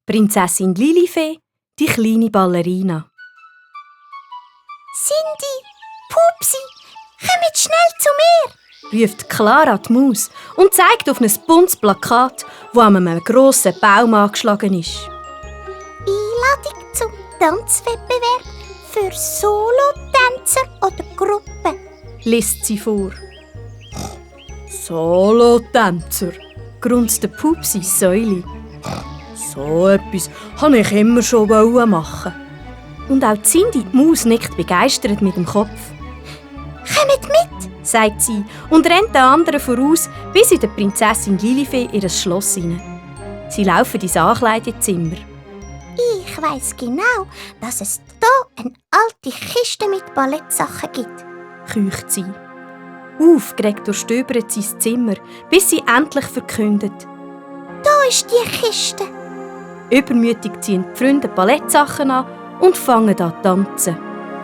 Prinzessin Lilifee, die kleine Ballerina. Cindy, Pupsi, kommt schnell zu mir, ruft Clara die Maus und zeigt auf ein buntes Plakat, das an einem grossen Baum angeschlagen ist. Einladung zum Tanzwettbewerb für Solotänzer oder Gruppen, Liest sie vor. Solotänzer, grunzt der Pupsi Säuli. So etwas wollte ich immer schon machen. Und auch Cindy, die Maus, nickt begeistert mit dem Kopf. Kommt mit, sagt sie und rennt den anderen voraus bis in der Prinzessin Lilifee ihr Schloss hinein. Sie laufen ins Ankleidezimmer. Ich weiss genau, dass es hier eine alte Kiste mit Ballettsachen gibt, Keucht sie. Aufgeregt durchstöbert sie das Zimmer, bis sie endlich verkündet. Da ist die Kiste. Übermütig ziehen die Freunde Ballettsachen an und fangen an zu tanzen.